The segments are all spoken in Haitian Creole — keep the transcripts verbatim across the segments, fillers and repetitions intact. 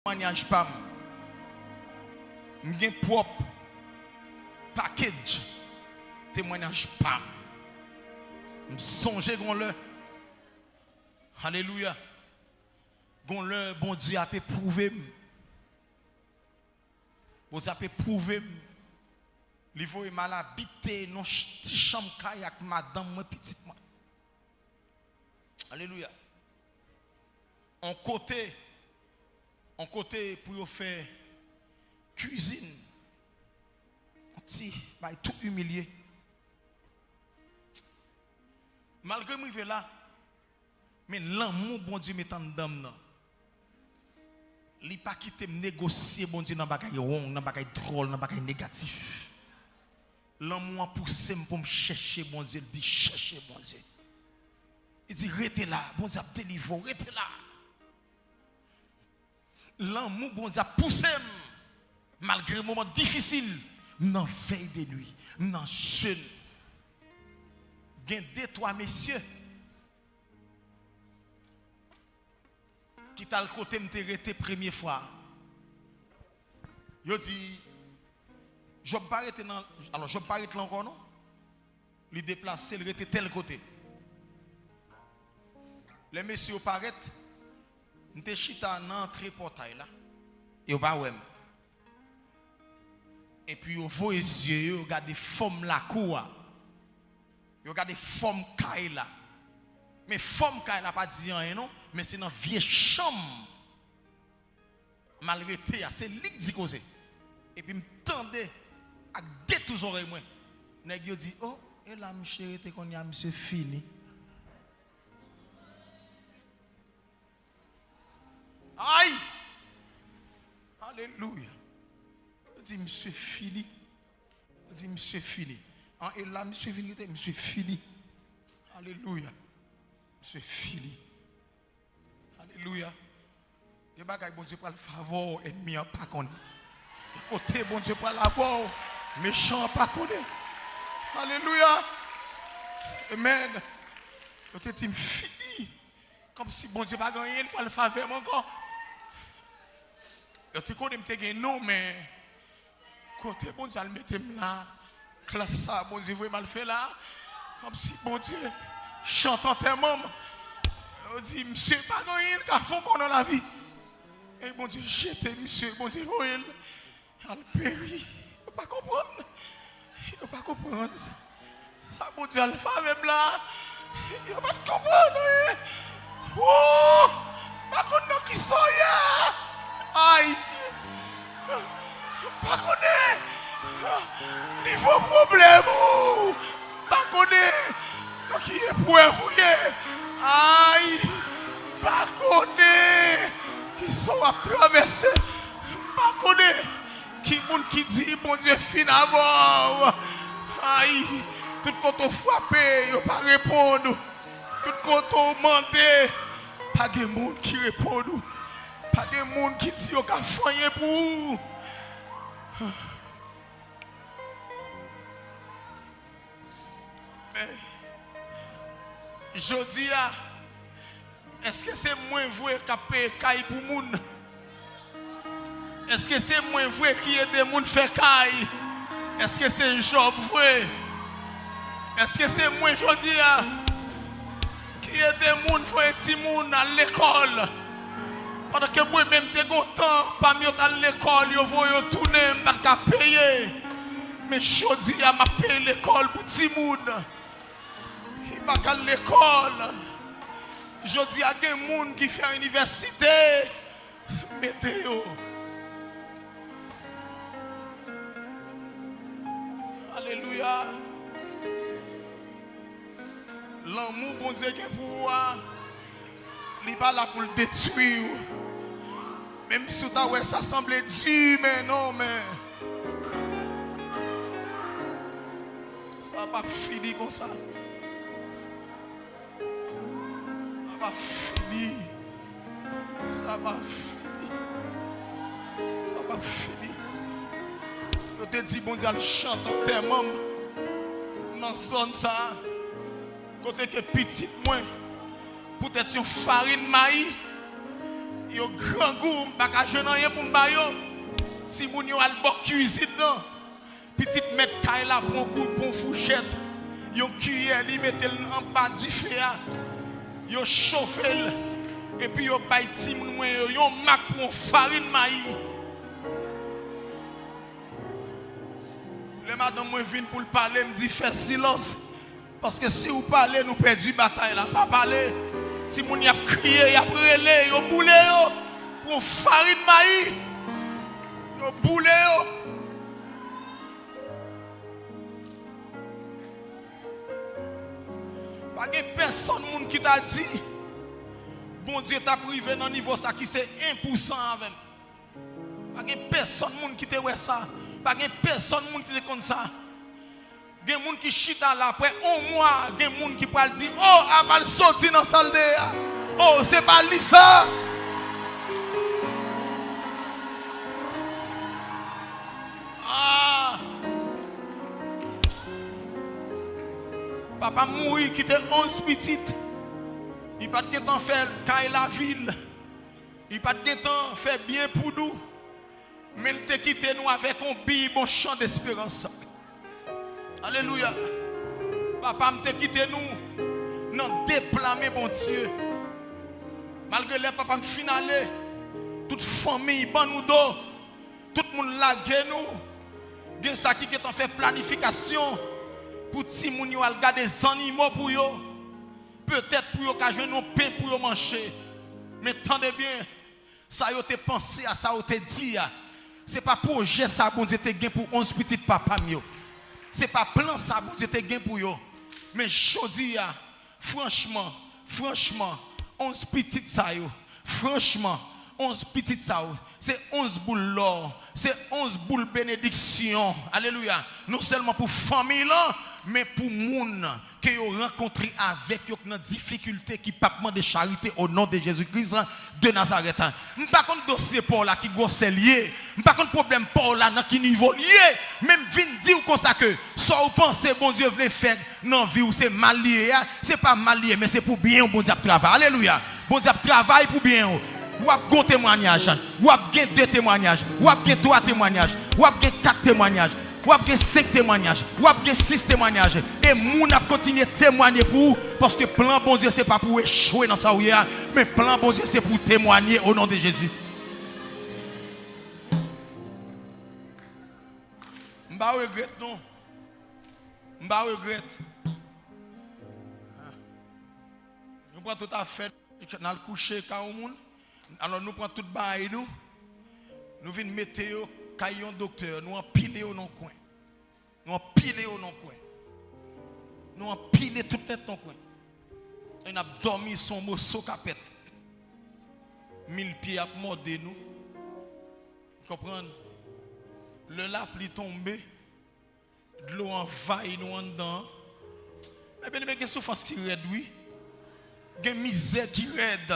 temwanyaj pa m. M gen pwòp package temwanyaj pa m. M sonje gon lè, alelouya, gon lè Bondye ap epwouve m. Bondye ap epwouve m. Li voye m al abite nan ch-, ti chanm kay ak madanm mwen, pitit mwen. Alelouya. On kote, on kote pou yo fè kwizin. On ti bay tou imilye. Malgre m rive la, men lanmou Bondye met anndan m nan, li pa kite m negosye Bondye nan bagay wrong, nan bagay dwòl, nan bagay negatif. Lanmou an pouse m pou m chèche Bondye, li di, "Chèche Bondye." Li di, "Rete la, Bondye ap delivre w, rete la." Lanmou Bondye ap pouse m, malgre moman difisil, m nan vèy de nwi, m nan jèn. Gen de, twa mesye ki t al kote m te rete premye fwa. Yo di, Jòb pa rete nan, alò, Jòb pa rete la ankò, non. Li deplase, li rete tèl kote. Lè mesye yo parèt, m te chita nan antre pòtay la. Yo pa wè m. Epi yo voye zye yo, yo gade fòm lakou a. Yo gade fòm kay la. Men fòm kay la pa di anyen non, men se nan vye chanm m al rete a, se li k di koze. Epi m tande ak de tou zòrèy mwen, nèg yo di, "O, e la misye rete kounye a, misye fini." Ay! Alelouya. Yo di, "Misye fini." Yo di, "Misye fini." An, e la misye vin rete, "Misye fini." Alelouya. Misye fini. Alelouya. Gen bagay Bondye pral fè avè w, ènmi an pa konnen. Gen kote Bondye pral avè w, mechan an pa konnen. Alelouya. Amen. Yo te di m fini. Kòmsi Bondye pa gen anyen li pral fè avè m ankò. Yo te konnen m te gen non, men kote Bondye al mete m la, klas sa Bondye voye m al fè la, kòmsi Bondye chante antèman m. Yo di, "Misye pa gen anyen l ka fè ankò nan lavi." E Bondye jete misye, Bondye voye l al peri. Yo pa konprann. Yo pa konprann sa. Sa Bondye al fè avè m la, yo pa t konprann anyen. Woo! M pa konn nan kisa w ye. Ay! M pa konnen nivo pwoblèm ou. M pa konnen nan ki eprèv ou ye. Ay! M pa konnen kisa w ap travèse. M pa konnen. Ki moun ki di Bondye fin avè w? Ay, tout kote w frape, yo pa reponn ou. Tout kote w mande, pa gen moun ki reponn ou. Pa gen moun ki di yo ka fè anyen pou ou. Men, jodi a, èske se mwen vre k ap peye kay pou moun? Èske se mwen vre ki ede moun fè kay? Èske se Jòb vre? Èske se mwen jodi a ki ede moun voye timoun al lekòl? Pandan ke mwen menm te gon tan, pami yo t al lekòl, yo voye yo tounen, m pa t ka peye. Men jodi a, m ap peye lekòl pou timoun ki pa ka al lekòl. Jodi a, gen moun ki fè inivèsite, m ede yo. Alelouya. Lanmou Bondye gen pou ou a, li pa la pou l detwi w. Menm si w ta wè sa sanble di, men non, men sa p ap fini konsa. Sa p ap fini. Sa p ap fini. Sa p ap fini. Yo te di Bondye al chante antèman m nan zòn sa a, kote ke pitit mwen, poutèt yon farin mayi, Yo grangou, m pa ka jwenn anyen pou m ba yo. Timoun yo al bò kizin nan. Pitit mèt kay la pran kou, pran foujèt, yon kiyè, li mete l anba dife a. Yo chofe l, epi yo bay timoun mwen yo yon mak pou yon farin mayi. Lè madanm mwen vin pou l pale, m di, "Fè silans." Paske si w pale, nou pèdi batay la. Pa pale. Timoun y ap kriye, y ap rele, yo boule yo pou yon farin mayi. Yo boule yo. Pa gen pèsonn moun ki ta di Bondye t ap rive nan nivo sa ki se en pou san avè m. Pa gen pèsonn moun ki te wè sa. Pa gen pèsonn moun ki te konn sa. Gen moun ki chita la apre yon mwa, gen moun ki pral di, "Oh, Amal soti nan sa l te ye a. Oh, se pa li sa." Ah! Papa m mouri, kite onz pitit. Li pa t gentan fè kay lavil. Li pa t gentan fè byen pou nou. Men l te kite nou avèk yon Bib, yon chan desperans. Alelouya. Papa m te kite nou nan de pla men Bondye. Malgre lè papa m fin ale, tout fanmi ban nou do. Tout moun lage nou. Gen sa ki gentan fè planifikasyon pou timoun yo al gade zannimo pou yo. Petèt pou yo ka jwenn yon pen pou yo manje. Men tande byen, sa yo te panse a, sa yo te di a, se pa pwojè sa Bondye te gen pou onz pitit papa m yo. Se pa plan sa Bondye te gen pou yo. Men jodi a, franchman, franchman, onz pitit sa yo, franchman, onz pitit sa yo, se onz boul lò, se onz boul benediksyon. Alelouya. Non sèlman pou fanmi lan, men pou moun ke yo rankontre avèk yo k nan difikilte, ki p ap mande charite, o non de Jezi Kris de Nazarèt. M pa konn dosye pa w la ki gwosè l ye. M pa konn pwoblèm pa w la nan ki nivo l ye. Men m vin di w konsa ke sa w panse Bondye vle fè nan vi w, se mal li ye a, se pa mal li ye, men se pou byen w Bondye ap travay. Alelouya! Bondye ap travay pou byen w. W ap gen yon temwanyaj, w ap gen de temwanyaj, w ap gen twa temwanyaj, w ap gen kat temwanyaj, w ap gen senk temwanyaj, w ap gen sis temwanyaj. E moun ap kontinye temwanye pou ou, paske plan Bondye se pa pou w echwe nan sa w ye a, men plan Bondye se pou w temwanye o non de Jezi. M pa regrèt non. M pa regrèt. Nou pran tout afè n al kouche kay yon moun. Alò nou pran tout bagay nou. Nou vin mete yo kay yon doktè. Nou anpile yo nan kwen. Nou anpile yo nan kwen. Nou anpile tout nèt nan kwen. E n ap dòmi sou yon moso kapèt. Mil pye ap mòde nou. Konprann? Lè lapli tonbe, dlo anvayi nou anndan an. Men byeneme, gen soufrans ki rèd, wi. Gen mizè ki rèd.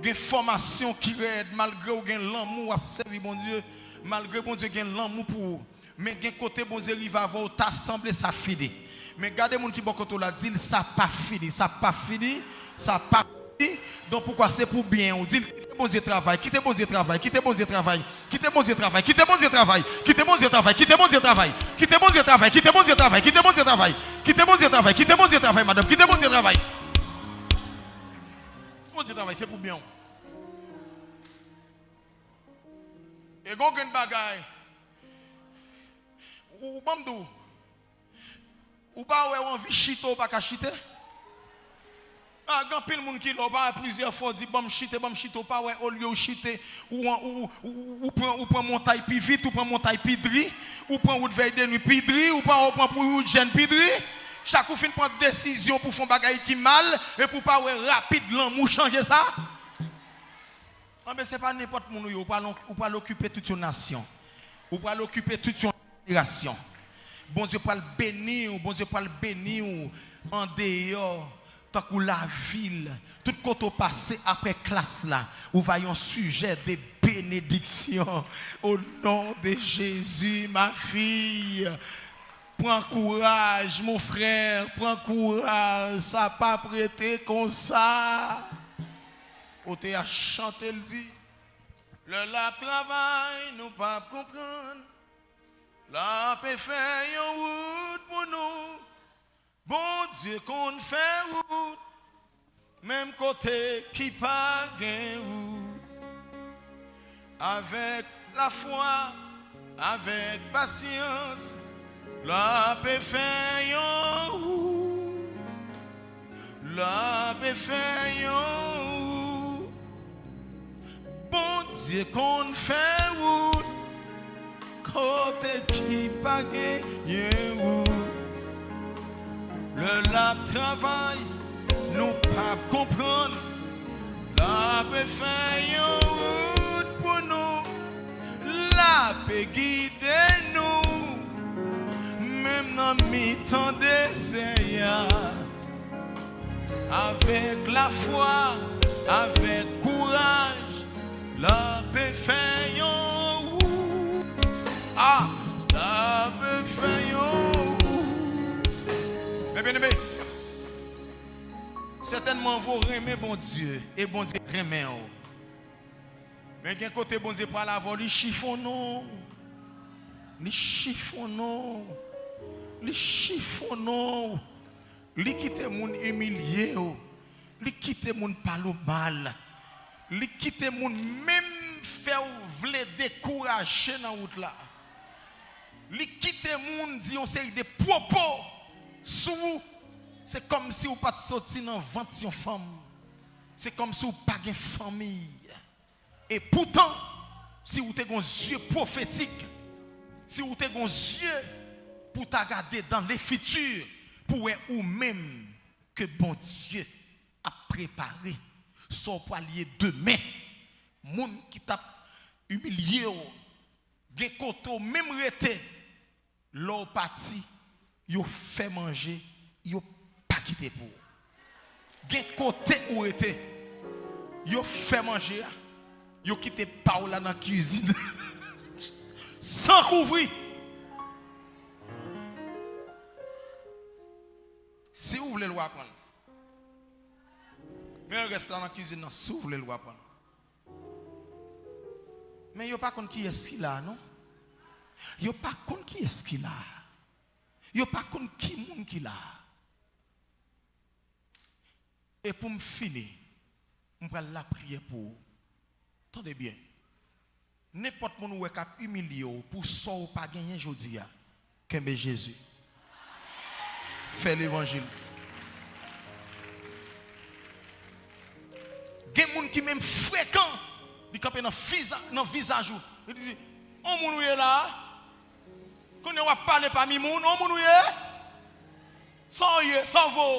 Gen fòmasyon ki rèd. Malgre w gen lanmou, w ap sèvi Bondye. Malgre Bondye gen lanmou pou ou. Men gen kote Bondye rive avè w, ta sanble sa fini. Men gade moun ki bò kote w la, di l, "Sa pa fini, sa pa fini, sa pa fini." Donk poukwa se pou byen w. Di l, "Kite Bondye travay, kite Bondye travay, kite Bondye travay, kite Bondye travay, kite Bondye travay, kite Bondye travay, kite Bondye travay, kite Bondye travay, kite Bondye travay, kite Bondye travay, kite Bondye travay, kite Bondye travay, madanm, kite Bondye travay." Bondye travay, se pou byen w. E gon grenn bagay. Ou, ou ban m di w, ou pa wè w anvi chite, ou pa ka chite? Ah, gen anpil moun ki la, ou pa wè plizyè fwa, w di, "Ban m chite, ban m chite," ou pa wè, olye w chite, ou, ou, ou, ou, ou pran, ou pran montay pi vit, ou pran montay pi dri, ou pran wout vèy de nwi pi dri, ou pa wè, ou pran pou wout jèn pi dri. Chak ou fin pran desizyon pou fè yon bagay ki mal, epi ou pa wè rapid lanmou chanje sa. Anben, se pa nenpòt moun ou ye, ou pral, ou pral okipe tout yon nasyon. Ou pral okipe tout yon jenerasyon. Bondye pral beni w, Bondye pral beni w andeyò, tankou lavil. Tout kote w pase apre klas la, ou va yon sijè de benediksyon. O non de Jezi, ma fille, pran kouraj, mon frè, pran kouraj, sa p ap rete konsa. Kote a chante, l di, lè l ap travay, nou p ap konprann. L ape fè yon wout pou nou. Bondye konn fè wout, menm kote ki pa gen wout. Avèk lafwa, avèk pasyans, l ape fè yon wout. L ape fè yon wout. Bondye konn fè wout kote ki pa genyen wout. Lè l ap travay, nou p ap konprann. L ape fè yon wout pou nou. L ape gide nou, menm nan mitan dezè a. Avèk lafwa, avèk kouraj, l ape fè yon wout. A, l ape fè yon wout. Men byeneme, sètènman, w renmen Bondye, e Bondye renmen w. Men gen kote Bondye pral avè w, li chifonnen w. Li chifonnen w. Li chifonnen w. Li kite moun imilye w. Li kite moun pale w mal. Li kite moun menm fè w vle dekouraje nan wout la. Li kite moun di yon seri de pwopo sou ou. Se kòmsi w pa t soti nan vant yon fanm. Se kòmsi w pa gen fanmi. E poutan, si w te gen zye pwofetik, si w te gen zye pou w ta gade dan lefiti, pou w wè ou menm ke Bondye ap prepare, sa w pral ye demen, moun ki t ap imilye w, gen kote w menm rete, lè w pati, yo fè manje, yo pa kite pou ou. Gen kote ou rete, yo fè manje a, yo kite pa w la nan kizin. San kouvri. Si w vle l, w a pran l. Men rès la nan kizin nan, si w vle l, w a pran l. Men yo pa konn kiyès ki la a, non. Yo pa konn kiyès ki la a. Yo pa konn ki moun ki la a. E pou m fini, m pral lapriyè pou ou. Tande byen. Nenpòt moun ou wè k ap imilye w pou sa w pa genyen jodi a, kenbe Jezi. Fè levanjil. Gen moun ki menm frekan, li kanpe nan fiza-, nan vizaj ou. Li di, on moun ou ye la a? Kounye a w ap pale pami moun, on moun ou ye? Sa w ye, sa w vo?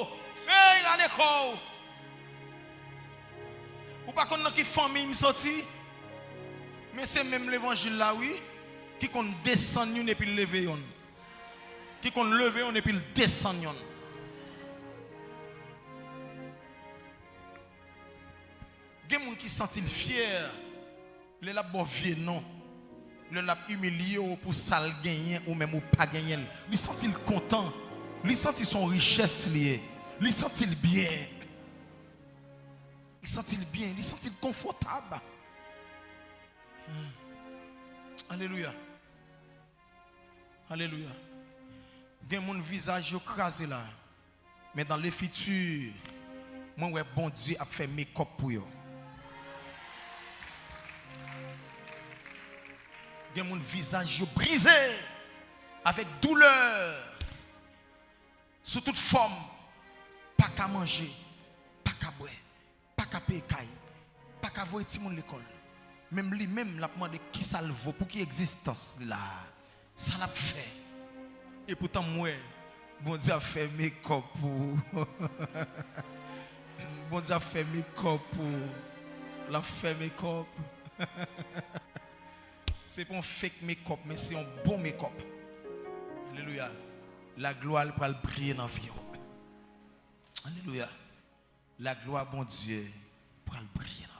Ey, rale kò w! Ou pa konn nan ki fanmi m soti, men se menm levanjil la, wi, ki konn desann youn epi l leve youn. Ki konn leve youn epi l desann youn. Gen moun ki santi l fyè lè l ap ba w vye non, lè l ap imilye w pou sa l genyen ou menm ou pa genyen l. Li santi l kontan. Li santi se yon richès li ye. Li santi l byen. Li santi l byen. Li santi l konfòtab. Hmm. Alelouya. Alelouya. Gen moun vizaj yo kraze la. Men dan lefiti, mwen wè Bondye ap fè mekòp pou yo. Gen moun vizaj yo brize avèk doulè sou tout fòm, pa ka manje, pa ka bwè, pa ka peye kay, pa ka voye timoun lekòl. Menm li menm, l ap mande kisa l vo, pou ki egzistans li la a, sa l ap fè. Epoutan m wè Bondye ap fè mekòp pou ou. Bondye ap fè mekòp pou ou. L ap fè mekòp. Se pa yon fake makeup, men se yon bon makeup. Alelouya. Laglwa l pral briye nan vi w. Alelouya. Laglwa Bondye pral briye.